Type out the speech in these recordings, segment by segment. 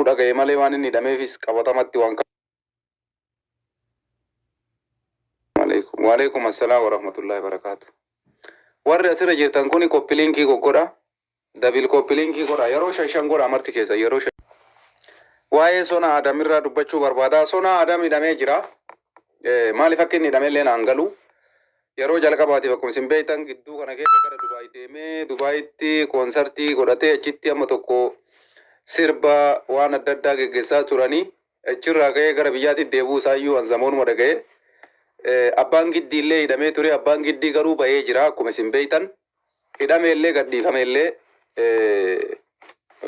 dhaga'e malee waan inni hidhameefis qabatamatti waan Alaikum. Waalaikum assalam warahmatullahi wabarakatuh. Warri asirra jirtan kuni copy linkii goggodha. Double copy linkii godha. Yeroo shan shan godha marti keessa yeroo shan. Waa'ee Sona Adam irraa dubbachuu barbaada. Sona Adam hidhamee jira. Maaliif akka inni hidhame illee naan galu. Yeroo jalqabaatiif akkuma isin beektan gidduu kana keessa gara Dubaay deemee Dubaayitti koonsartii godhatee achitti amma tokko sirba waan adda addaa geggeessaa turanii achirraa ka'ee gara biyyaatti deebi'uu isaayyuu an zamoonuma dhaga'e. Abbaan Giddii illee hidhamee ture. Abbaan Giddii garuu bahee jira akkuma isin beektan. Hidhame illee gadhiifame illee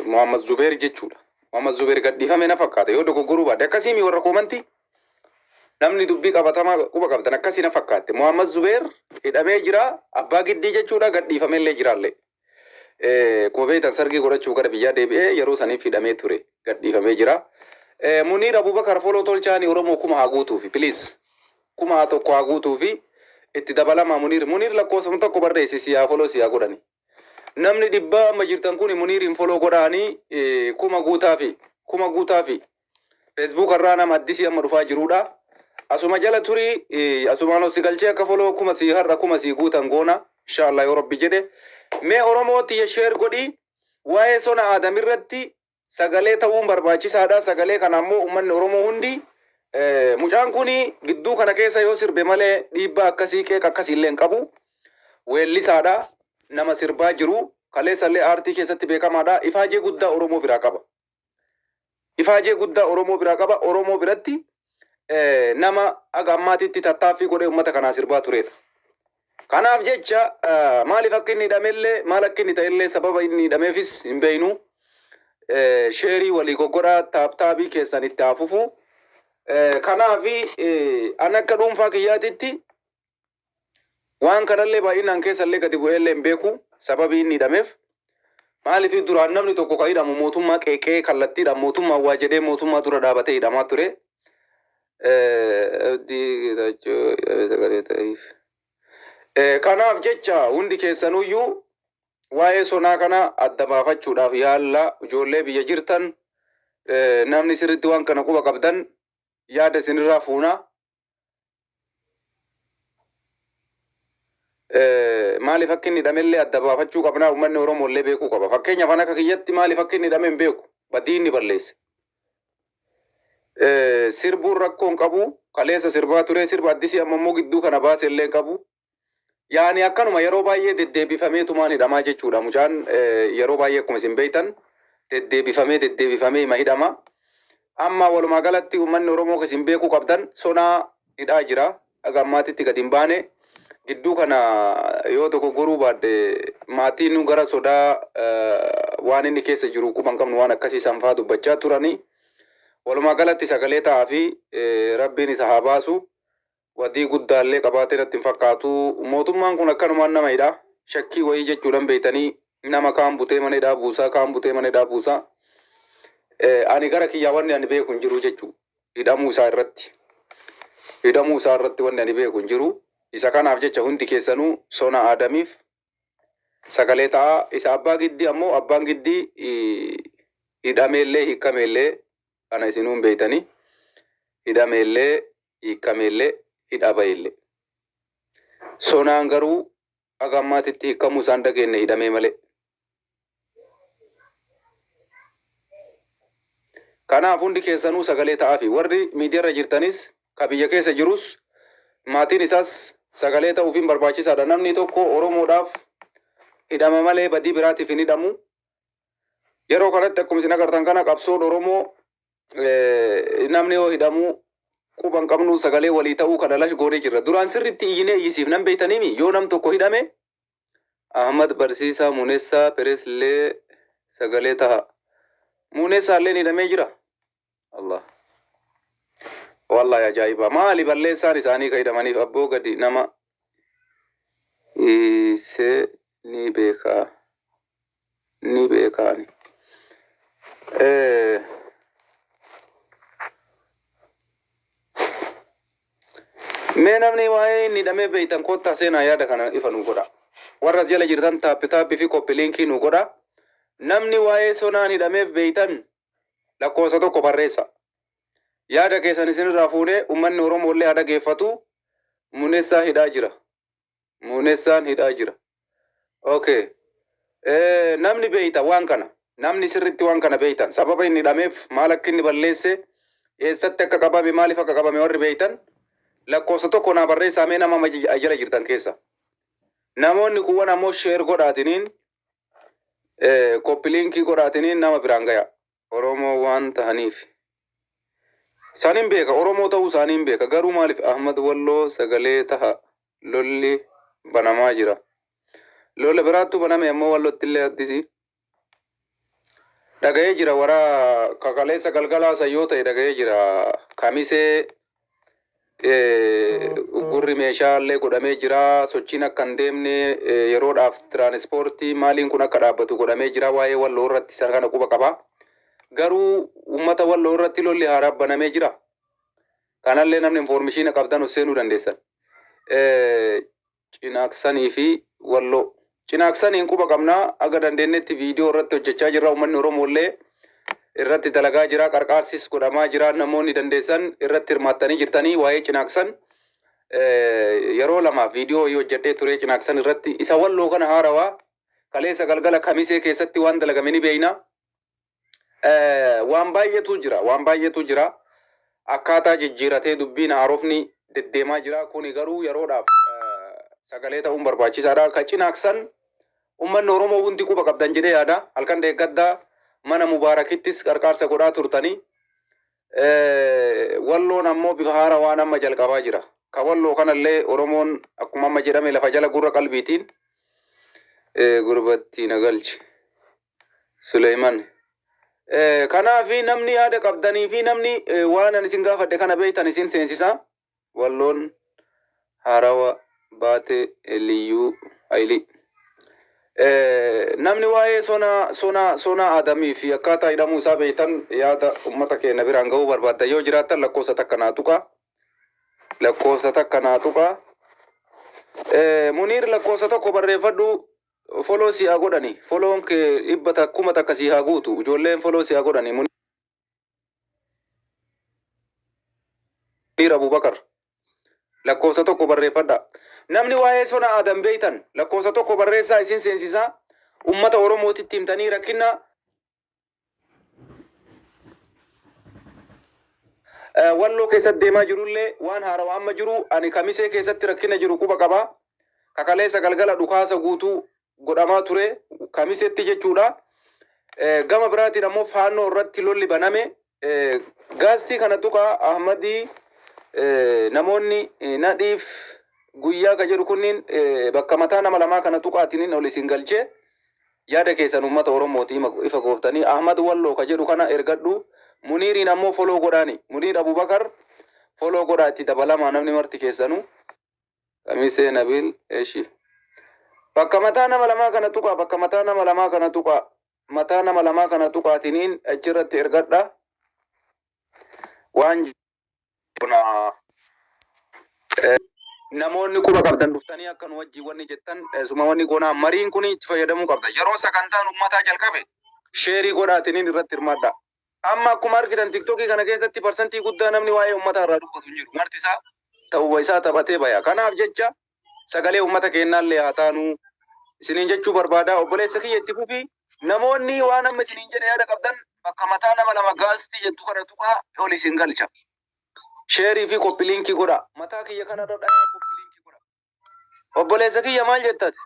Muhammad Zubeer jechuudha. Muhammad Zubeer gadhiifame na fakkaata yoo dogoggoruu baadhe akkasii warra koomantii. Namni dubbii qabatamaa quba qabdan akkasii na fakkaatte. Muhammad Zubeer hidhamee jira. Abbaa Giddii jechuudha gadhiifame illee jiraallee. Akkuma beektan sargii godhachuuf gara biyyaa deebi'ee yeroo saniif hidhamee ture gadhiifamee jira. Muniir Abubakar follow tolchaani Oromoo 1000 haa guutuufi please. 1000 haa guutuufi itti dabalamaa Muniir. Muniir lakkoofsuma tokko barreessi si haa follow si haa godhani. Namni dhibbaa amma jirtan kuni Muniiriin follow godhaanii 1000 guutaafi. 1000 guutaafi. Facebook irraa nama addisii amma dhufaa jiruudha. Asuma jala turii asumaan ol si galchee akka follow 1000 sii har'a 1000 sii guutan goona. Inshallah yoo Rabbi jedhe. Mee Oromoo tiyya share godhi. Waa'ee Sona Aadam irratti sagalee ta'uun barbaachisaadha. Sagalee kana ammoo uummanni Oromoo hundi mucaan kun gidduu kana keessa yoo sirbe malee dhiibbaa akkasii qeeqa akkasii illee hin qabu. Weellisaadha. Nama sirbaa jiru. Kaleessallee aartii keessatti beekamaadha. Ifaajee guddaa Oromoo biraa qaba. Ifaajee guddaa Oromoo biraa qaba. Oromoo biratti nama haga ammaatitti tattaaffii godhee uummata kanaa sirbaa turedha. Kanaaf jecha maaliif akka inni hidhamellee maal akka inni ta'ellee sababa inni hidhameefis hin beeknu. Sheerii walii goggodhaa tap tapii keessan itti haa fufu. Kanaaf an akka dhuunfaa kiyyaatitti waan kanallee baay'inaan keessallee gadi bu'eellee hin beeku sababii inni hidhameef. Maaliif duraan namni tokko kan hidhamu mootummaa qeeqee kallattiidhaan mootummaa waa jedhee mootummaa dura dhaabatee hidhamaa ture. Abdii Geetaachoo sagalee ta'eef. Kanaaf jecha hundi keessanuyyuu waa'ee Sonaa kana adda baafachuudhaaf yaalla ijoollee biyya jirtan namni sirriitti waan kana quba qabdan yaada isinirraa fuuna. Maaliif akka inni hidhamellee adda baafachuu qabnaa uummanni Oromoo illee beekuu qaba. Fakkeenyaaf an akka kiyyatti maaliif akka inni hidhame hin beeku. Badii inni balleesse. Sirbuun rakkoo hin qabu. Kaleessa sirbaa ture sirba addisii amma immoo gidduu kana baase illee hin qabu. Yaani akkanuma yeroo baay'ee deddeebifameetumaan hidhamaa jechuudha. Mucaan yeroo baay'ee akkuma isin beektan deddeebifamee deddeebifamee hima hidhama. Amma walumaa galatti uummanni Oromoo isin beekuu qabdan Sonaa hidhaa jira. Haga ammaatitti gadi hin baane. Gidduu kana yoo dogoggoruu baadhe maatiin gara sodaa waan inni keessa jiru quba hin qabnu waan akkasii sanfaa dubbachaa turani. Walumaa galatti sagalee ta'aa fi Rabbiin isa haa baasu. Wadii guddaallee qabaatee natti hin fakkaatu. Mootummaan kun akkanumaan nama hidha. Shakkii wayii jechuudhaan beektanii nama kaan butee mana hidhaa buusaa, kaan butee mana hidhaa buusaa. Ani gara kiyyaa wanni ani beeku hin jiru jechuu hidhamuu isaa irratti. Hidhamuu isaa irratti wanni ani beeku hin jiru. Isa kanaaf jecha hundi keessanuu Sona Aadamiif sagalee ta'aa. Isa Abbaa Giddii ammoo Abbaan Giddii hidhameellee hiikkameellee kana isinuu hin beektanii. Hidhameellee hiikkameellee hidhaa baheellee. Sonaan garuu haga ammaatitti hiikkamuu isaan dhageenne hidhamee malee. Kanaaf hundi keessanuu sagalee ta'aafi. Warri miidiyarra jirtanis ka biyya keessa jirus maatiin isaas sagalee ta'uufiin barbaachisaadha. Namni tokko Oromoodhaaf hidhama malee badii biraatiif hin hidhamu. Yeroo kanatti akkuma isin agartan kana qabsoon Oromoo namni yoo hidhamu quba hin qabnu sagalee walii ta'uu kana lash goonee jirra. Duraan sirriitti iyyinee iyyisiifnan beektaniimi yoo nam tokko hidhame Ahmad Barsiisaa Munessaa Peresllee sagalee taha. Munessaa illeen hidhamee jira. Allah. Wallahi ajaa'iba. Maali balleessaan isaanii ka hidhamaniif abboo gadi nama hiisee ni beekaa. Ni beekaani. Mee namni waa'ee inni hidhamee beektan koottaa seenaa yaada kana ifa nu godha. Warra as jala jirtan tap tapii fi copy linkii nu godha. Namni waa'ee Sonaan hidhameef beektan Lakkoofsa tokko barreessa. Yaada keessan isinirraa fuunee uummanni Oromoo illee haa dhageeffatu. Muneessaa hidhaa jira. Muneessaan hidhaa jira. Okay. Namni beeyta waan kana. Namni sirritti waan kana beeytan. Sababa inni hidhameef, maal akka inni balleesse, eessatti akka qabame, maaliif akka qabame warri beeytan, lakkoofsa tokko naa barreessaa mee nama amma jala jirtan keessa. Namoonni kuwwan ammoo share godhaatiniin, copy linkii godhaatiniin nama biraan gaya. Oromoo waan tahaniif. Isaaniin beeka, Oromoo ta'uu isaaniin beeka. Garuu maaliif Ahmad Walloo sagalee taha, lolli banamaa jira. Lola biraattu baname ammoo Wallootti illee addisii. Dhaga'ee jira, wara kakaleessa galgalaa san yoo ta'e dhaga'ee jira. Kamisee gurri meeshaalee godhamee jira. Sochiin akka hin deemne yeroodhaaf tiraanispoortii maaliin kun akka dhaabbatu godhamee jira. Waa'ee Walloo irratti isa kana quba qaba. Garuu uummata Walloo irratti lolli haaraa banamee jira. Kanallee namni information qabdan of seenuu dandeessan. Cinaaksanii fi Walloo. Cinaaksaniin quba qabnaa, aga dandeenyetti viidiyoo irratti hojjechaa jirra. Uummanni Oromoo illee irratti dalagaa jira. Qarqaarsis godhamaa jira. Namoonni dandeessan irratti hirmaattanii jirtanii waa'ee Cinaaksan yeroo lamaaf viidiyoo hojjedhee ture Cinaaksan irratti. Isa Walloo kana haarawaa kaleessa galgala Kamisee keessatti waan dalagame ni beeyna. Waan baay'eetu jira. Waan baay'eetu jira. Akkaataa jijjiiratee dubbiin haarofni deddeemaa jira. Kuni garuu yeroodhaaf sagalee ta'uun barbaachisaadha. Ka Cinaaksan uummanni Oromoo hundi quba qabdan jedhee yaada. Halkan deeggaddaa mana Mubaarakittis qarqaarsa godhaa turtanii. Walloon ammoo bifa haaraa waan amma jalqabaa jira. Ka Walloo kanallee Oromoon akkuma amma jedhame lafa jala gurra qalbiitiin gurbatti nagalchi. Suleeman. Kanaafi namni yaada qabdanii fi namni waan ani isin gaafadhe kana beektan isin seensisa. Walloon harawa baate liyyuu hayilii. Namni waa'ee sona Adamii fi akkaataa hidhamuu isaa beektan, yaada uummata keenya biraan gahuu barbaaddan yoo jiraattan, lakkoofsa takka naa tuqa. Lakkoofsa takka naa tuqa. Muniir, lakkoofsa tokko barreeffadhu, follow si haa godhani. Follown kee dhibba 1000 si haa guutu. Ijoolleen follow si haa godhani. Muniir Abubakar. Lakkoofsa tokko barreeffadha. Namni waa'ee sona Adam beektan lakkoofsa tokko barreessaa, isin seensisaa. Uummata Oromootitti himtanii rakkina Walloo keessatti deemaa jirullee, waan haarawaa amma jiru, ani Kamisee keessatti rakkina jiru quba qaba. Kakaleessa galgala dhukaasa guutuu godhamaa ture Kamiseetti jechuudha. Gama biraatiin ammoo Faannoo irratti lolli baname. Gaastii kana tuqaa Ahmadii, namoonni nadhiif guyyaa ka jedhu kunniin bakka mataa nama lamaa kana tuqaatiniin ol isin galchee yaada keessan uummata Oromooti ifa gooftanii. Ahmad Walloo ka jedhu kana ergadhu. Muniiriin ammoo follow godhaani. Muniir Abubakar follow godhaa, itti dabalamaa namni marti keessanuu. Kamisee Nabil eshi. Bakka mataa nama lamaa kana tuqaa, bakka mataa nama lamaa kana tuqaa, mataa nama lamaa kana tuqaatiniin achirratti ergadha. Waan kuna namoonni quba qabdan dhuftanii akka nu wajjin wanni jettan suma wanni goonaa mariin kun itti fayyadamuu qabda. Yeroo sagantaan uummataa jalqabe share godhaatiniin irratti hirmaadha. Amma akkuma argitan TikTokii kana keessatti parsantii guddaa namni waa'ee uummataa irraa dubbatu hin jiru. Marti isaa ta'uu isaa taphatee baya. Kanaaf jecha sagalee uummata keenyaallee haa taanu isiniin jechuu barbaada. Obboleessa kiyya, itti fufi. Namoonni waan amma isiniin jedhe yaada qabdan bakka mataa nama lama gaastii jettu kana tuqaa, ol isin galcha. Share fi copy linkii godha. Mataa kiyya kanarra dhayaa, copy linkii godha. Obboleessa kiyya, maal jettati?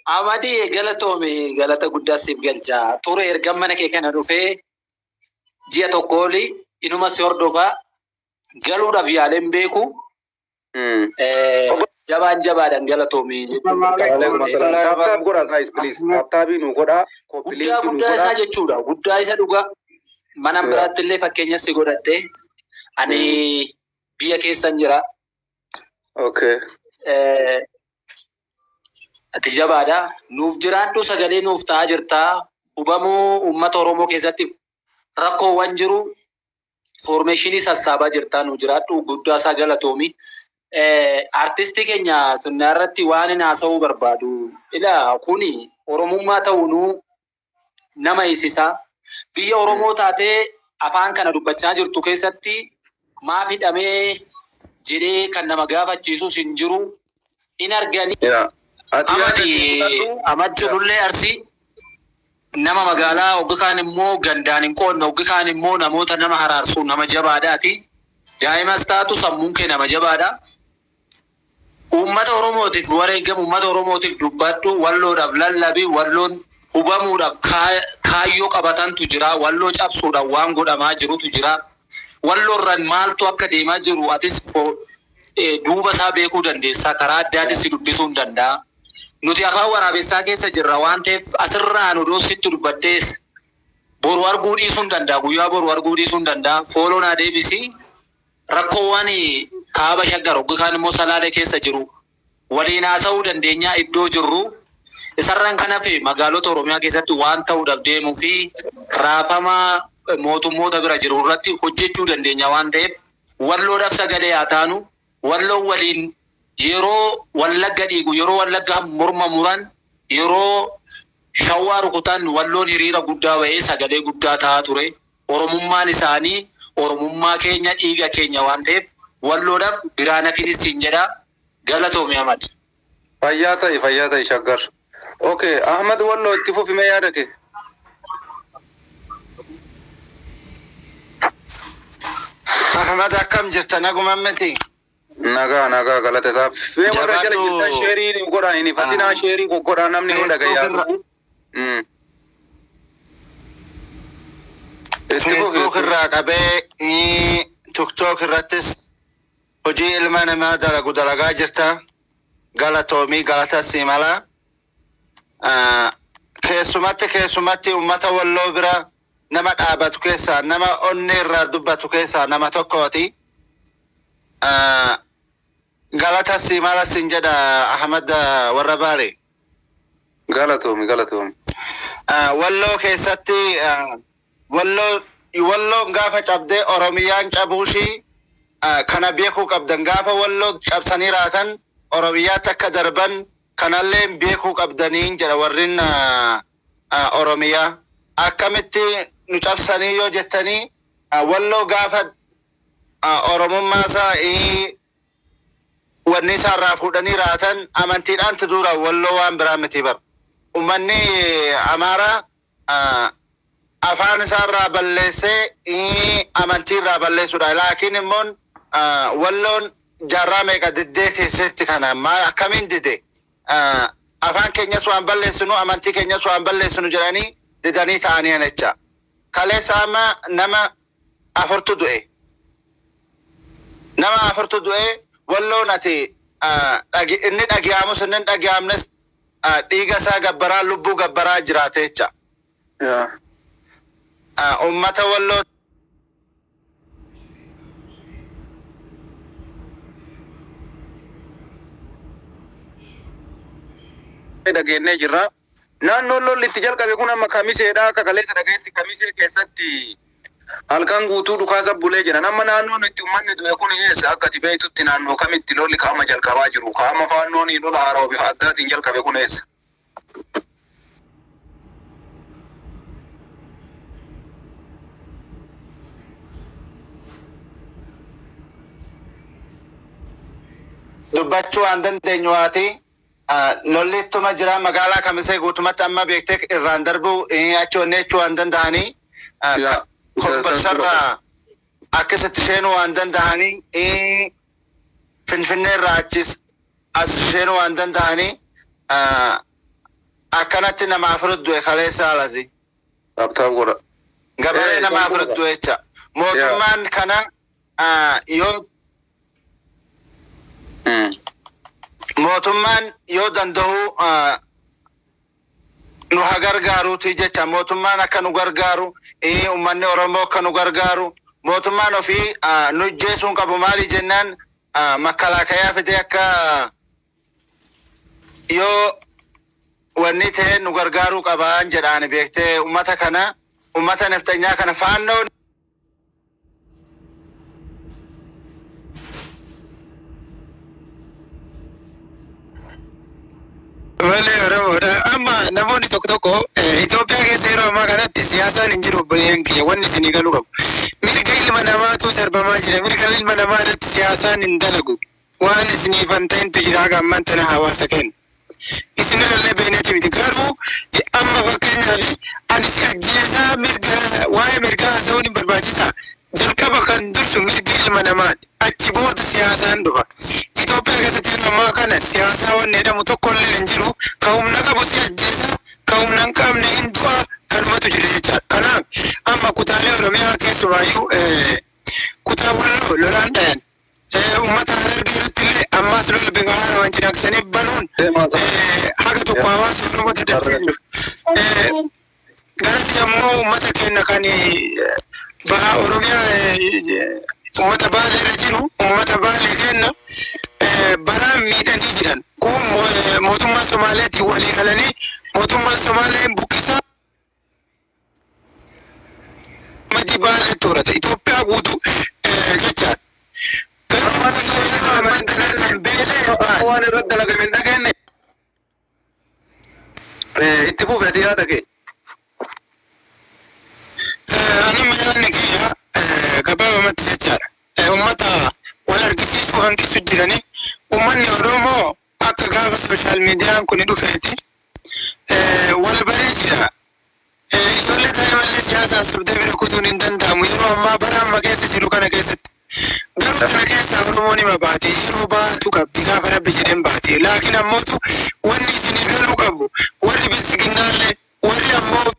Amadii, galatoome, galata guddaa siif galcha. Ture erga mana kee kana dhufee ji'a tokko oli inuma si hordofaa, galuudhaaf yaaleen beeku. Jabaan jabaadhaan galatoome jechuun Waalaikum barbaada. assalam. Tap tap godha guys, please. Tap tapii nu godha. Copy Guddaa linkii nu guddaa isaa godha. jechuudha. Guddaa isa dhugaa. Mana biraatti illee fakkeenya si godhadhe. Ani biyya keessan jira. Ati jabaadha. Nuuf jiraadhu, sagalee nuuf ta'aa jirtaa. Hubamuu uummata Oromoo keessatti rakkoowwan jiru information sassaabaa jirtaa, nu jiraadhu, guddaa isaa galatoomi. Artistii keenya sunnaa irratti waan inni haasa'uu barbaadu. Ila kuni Oromummaa ta'uunuu nama hiisisaa. Biyya Oromoo taatee afaan kana dubbachaa jirtu keessatti maaf hidhamee jedhee kan nama gaafachiisus hin jiru. In arganii. Yaa. Ati yaada Amadi kee fudhadhu. Amad Yaa. Culullee Arsii nama magaalaa hogga kaan immoo gandaan hin qoodne, hogga kaan immoo namoota nama haraarsu, nama jabaadhaati. Daa'imas taatu sammuun kee nama jabaadha. Uummata Oromootiif wareegamu, uummata Oromootiif dubbadhu, Walloodhaaf lallabi, Walloon hubamuudhaaf kaayyoo qabatantu jira, Walloo cabsuudhaaf waan godhamaa jirutu jira. Walloorran maaltu akka deemaa jiru atis duuba isaa beekuu dandeessa, karaa addaatis si dubbisuu hin danda'a. Nuti afaan waraabessaa keessa jirra waan ta'eef asirraan odoo sitti dubbadhees boru arguu dhiisuu hin danda'a, guyyaa boru arguu dhiisuu hin danda'a. Follow naa deebisi. Rakkoowwan kaaba Shaggar hogga kaan immoo Salaalee keessa jiru waliin haasa'uu dandeenyaa iddoo jirru. Isarraan kan hafe magaalota Oromiyaa keessatti waan ta'uudhaaf deemuu fi raafama mootummoota bira jiru irratti hojjechuu dandeenya waan ta'eef Walloodhaaf sagalee haa taanu. Walloon waliin yeroo Wallagga dhiigu, yeroo Wallagga morma muran, yeroo Shawwaa rukutan Walloon hiriira guddaa ba'ee sagalee guddaa ta'aa ture. Oromummaan isaanii Oromummaa keenya, dhiiga keenya waan ta'eef Walloodhaaf biraa nafinis siin jedha. Galatoomi Ahmad. Fayyaa ta'i, fayyaa ta'i Shaggar. Okay, Ahmad Walloo, itti fufi mee yaada kee. Ahmad, akkam jirta? Naguma miti? Nagaa, nagaa, galata isaa. Mee warra jala Jabaadhu. jirtan share godhaa, hin ifatinaa, share godhaa, namni yoo Facebook irra dhagayaa. Itti fufi. Facebook irraa qabee TikTok irrattis hojii ilma namaa dalagu dalagaa jirta. Galatoomii, galata sii mala. Keessumatti keessumatti uummata Walloo bira nama dhaabatu keessaa, nama onnee irraa dubbatu keessaa nama tokkooti. Galata sii mala siin jedha, Ahmad warra Baale. Galatoomi, galatoomi. Walloo keessatti Walloo Walloon gaafa cabdee Oromiyaan cabuushii kana beekuu qabdan. Gaafa Walloo cabsanii raatan Oromiyaatti akka darban kanallee beekuu qabdaniin jedha. Warrin Oromiyaa akkamitti nu cabsanii yoo jettanii, Walloo gaafa Oromummaa isaa wanni isaa irraa fuudhanii raatan amantiidhaan tuduura. Walloo waan biraa miti bar. Ummanni Amaaraa afaan isaa irraa balleessee amantii irraa balleessuudha. Laakiin immoo Walloon jaarraa meeqa diddee keessatti kana maal akkamiin dide? Afaan keenyas waan balleessinu, amantii keenyas waan balleessinu jedhanii didanii ta'anii jecha. Kaleessa amma nama afurtu du'e. Nama afurtu du'e. Walloon ati inni dhagiyaamus inni hin dhagiyamnes dhiiga isaa gabbaraa, lubbuu gabbaraa jiraate jecha. Ummata Walloo Dhageenyee jirra. Naannoon lolli itti jalqabe kun amma Kamiseedha. Akka kaleessa dhagayetti Kamisee keessatti halkan guutuu dhukaasa bulee jedhan. Amma naannoon itti uummanni du'e kun eessa? Akka ati beektutti naannoo kamitti lolli qaama jalqabaa jiru? Qaama Faannoon lola haarawaa bifa addaatiin jalqabe kun eessa? Dubbachuu waan dandeenyu waati. Lolli ittuma jira. Magaalaa Kamisee guutumatti amma beektee irraan darbuu achi wanni jechuu waan danda'anii, Kombolsarraa akkasitti seenuu waan danda'anii, Finfinneerraa achis as seenuu waan danda'anii, akkanatti nama afur du'e kaleessa alasi. Tap tap godha. Gabaree nama afur du'e jecha. Mootummaan kana yoo mootummaan yoo danda'u nu haa gargaaruuti jecha. Mootummaan akka nu gargaaru, uummanni Oromoo akka nu gargaaru. Mootummaan ofii nu ijjeesuun qabu. Maali jennaan, makkalaakayaa fidee akka yoo wanni ta'e nu gargaaruu qabaan jedhaan. Beektee, uummata kana, uummata nafxanyaa kana, Faannoo Malee Oromoodha. Amma namoonni tokko tokko Itoophiyaa keessa yeroo ammaa kanatti siyaasaan hin jiru, obboleeyyan kiyya, wanni isinii galuu qabu. Mirga ilma namaatu sarbamaa jira. Mirga ilma namaa irratti siyaasaan hin dalagu. Waan isiniif hin ta'intu jira haga ammaan tana hawaasa kenna. Isinirrallee beekneeti miti. Garuu amma fakkeenyaaf ani si ajjeesaa, mirga waa'ee mirgaa haasa'uun hin barbaachisaa. Jalqaba kan dursu mirga ilma namaati. Achi booda siyaasaan dhufa. Itoophiyaa keessatti yeroo ammaa kana siyaasaa wanni jedhamu tokkollee hin jiru. Ka humna qabu si ajjeesa, ka humna hin qabne hin du'a, kanumatu jira jechaadha. Kanaaf amma kutaalee Oromiyaa, keessumaayyuu kutaa Walloo lolaan dhayan. Uummata Harargee irratti illee ammas lola bifa haarawaan cinaaksanii banuun haga tokko hawaasa Oromoo dadhabsiisuuf. Garasi ammoo uummata keenya kan baha Oromiyaa, uummata Baalee irra jiru, uummata Baalee keenya baraan miidhanii jiran. Kun mootummaa Somaaleetiin walii galanii mootummaan Somaalee buqqisaa madii Baalee toorata. Itoophiyaa guutuu jechaadha. Garuu ammaan tana kan beelee Baale. Waan irratti dalagame hin dhageenye. Itti fufi ati yaada kee. Ani yaadni kiyya gabaabamatti jechaadha. Uummata wal argisiisuu hanqisu jirani. Uummanni Oromoo akka gaafa social mediaan kun dhufeeti wal baree jira. Ijoollee ta'e malee siyaasaan sobdee bira kutuun hin danda'amu yeroo ammaa bara amma keessa jiru kana keessatti. Garuu kana keessa Oromoon hima baate, yeroo baatu qabdi, gaafa Rabbi jedheen baate. Laakiin ammootu wanni isinii galuu qabu, warri biltsiginnaallee, warri ammoo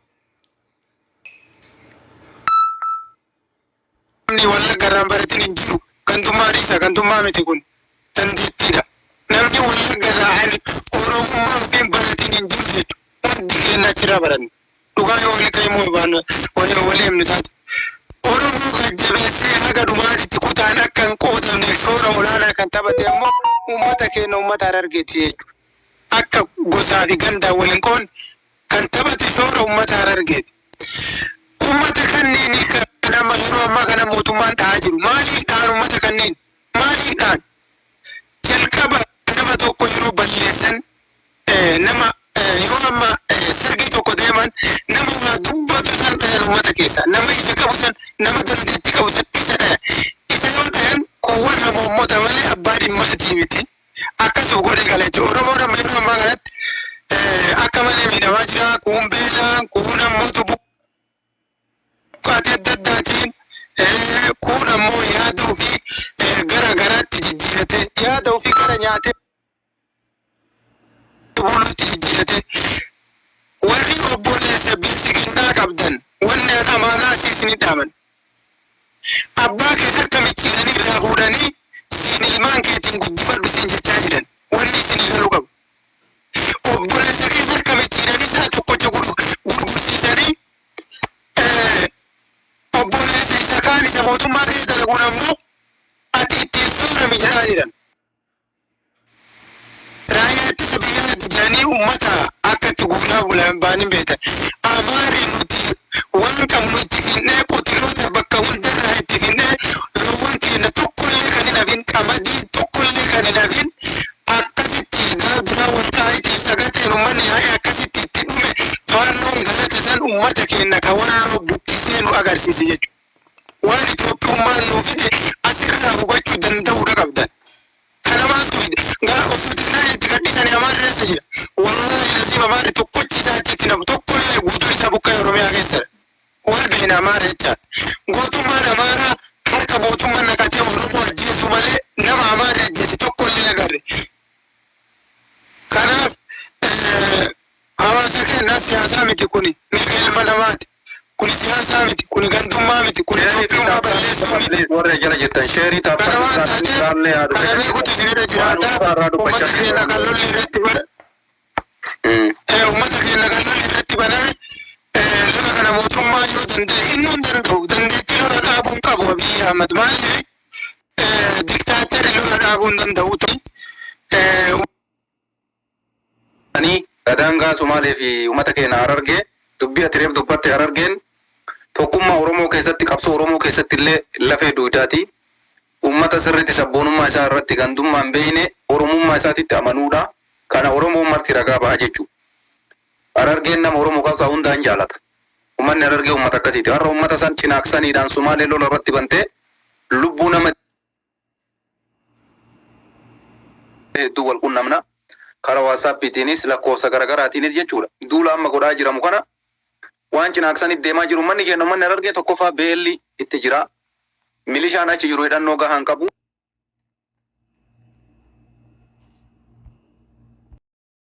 namni Wallagga irraan baratin hin jiru. Gantummaa dhiisa, gantummaa miti, kun dandeettiidha. Namni Wallagga irraa ani Oromummaa ofiin baratin hin jiru jechuudha. Hundi keenya achirraa baranne. Dhugaa yoo walii ka'imuu baannu, walii walii himnu taate. Oromoo gajjabeessee haga dhumaatitti kutaan akka hin qoodamneef shoora olaanaa kan taphate ammoo uummata keenya, uummata Harargeeti jechuudha. Akka gosaa fi gandaan wal hin qoodne kan taphate shoora uummata Harargeeti. Uummata kanneen kan amma yeroo ammaa kana mootummaan dha'aa jiru. Maaliif dha'an uummata kanneen? Maaliif dha'an? Jalqaba nama tokko yeroo balleessan, nama yeroo amma sirgii tokko deeman, nama waa dubbatu san dhayan uummata keessa. Nama ija qabu san, nama dandeettii qabu san isa dhayan. Isa yoo dhayan kuuwwan hamoommota malee abbaa dhimmaatii miti. Akkasuma godhee gala jechuudha. Oromoon amma yeroo ammaa kanatti akka malee miidhamaa jira. Kuun beelaan, kuun ammoo buqqaatii adda addaatiin, kuun ammoo yaada ofii gara garaatti jijjiirate, yaada ofii gara nyaatee buluutti jijjiirate. Warri obboleessa biltsiginnaa qabdan, wanni an amaanaa asii isinii dhaaman. Abbaa keessa harka micciiranii irraa fuudhanii siin ilmaan keetiin guddifadhu siin jechaa jiran, wanni isinii galuu qabu. Obboleessa keessa harka micciiranii sa'a tokkocha gurgursiisanii, obboleessa isa kaan isa mootummaa keessa dalaguun ammoo ati ittiin soorami jedhaa jiran. Raayyaa ittisa biyyaatti jedhanii uummata akka itti guuraa bulan baanin beektan. Amaarri nuti waan qabnu itti finnee, qotiloota bakka hundarraa itti finnee, loowwan keenya tokkollee kan hin hafin, qamadii tokkollee kan hin hafin, akkasitti duraa walqaa'iitiif sagateen uummanni yaa'ee akkasitti itti dhume. Faannoon galata san uummata keenya ka Walloo buqqisee nu agarsiise jechuudha. Waan Itoophiyummaan nuu fide asirraa hubachuu danda'uudha qabdan. Kana maaltu fide? Gaa osoo Tigraay itti gadhiisanii Amaarri eessa jira? Wallaahi laziim, Amaarri tokkochi isaa achitti nafu tokkollee, guutuun isaa buqqa'ee Oromiyaa keessadha. Wal beena Amaara jechaadha. Gootummaan Amaaraa harka mootummaa naqatee Oromoo ajjeesuu malee nama Amaarri ajjeese tokkollee agarre. Kanaaf hawaasa keenya, siyaasaa miti kuni, mirga ilma namaati. Kuni siyaasaa miti, kuni gandummaa miti, kuni Itoophiyummaa balleessuu miti. Warra jala jirtan share Kana taappaa waan taateef kana beekutu isinirra jiraata. Uummata keenya kan lolli irratti uummata keenya kan lolli irratti baname, lola kana mootummaa yoo danda'e, inni hin danda'u, dandeettii lola dhaabuu hin qabu Abiyyi Ahmad. Maaliif? Diktaatarri lola dhaabuu hin danda'u. Ani daangaa Somaalee fi uummata keenya Harargee, dubbii ati reef dubbatte, Harargeen tokkummaa Oromoo keessatti, qabsoo Oromoo keessatti illee lafee duudaati. Uummata sirriitti sabboonummaa isaa irratti gandummaa hin beekne, Oromummaa isaatitti amanuudha. Kana Oromoon marti ragaa baha jechuudha. Harargeen nama Oromoo qabsaa'u hundaan jaalata. Uummanni Harargee uummata akkasiiti. Har'a uummata san cinaaksaniidhaan Sumaalee lola irratti bantee lubbuu nama hedduu wal qunnamna. Karaa WhatsAppiitiinis lakkoofsa garaagaraatiinis jechuudha. Duula amma godhaa jiramu kana waan cinaaksanitti deemaa jiru, uummanni keenya, uummanni Harargee, tokkoffaa beelli itti jira. Milishaan achi jiru hidhannoo gahaa hin qabu.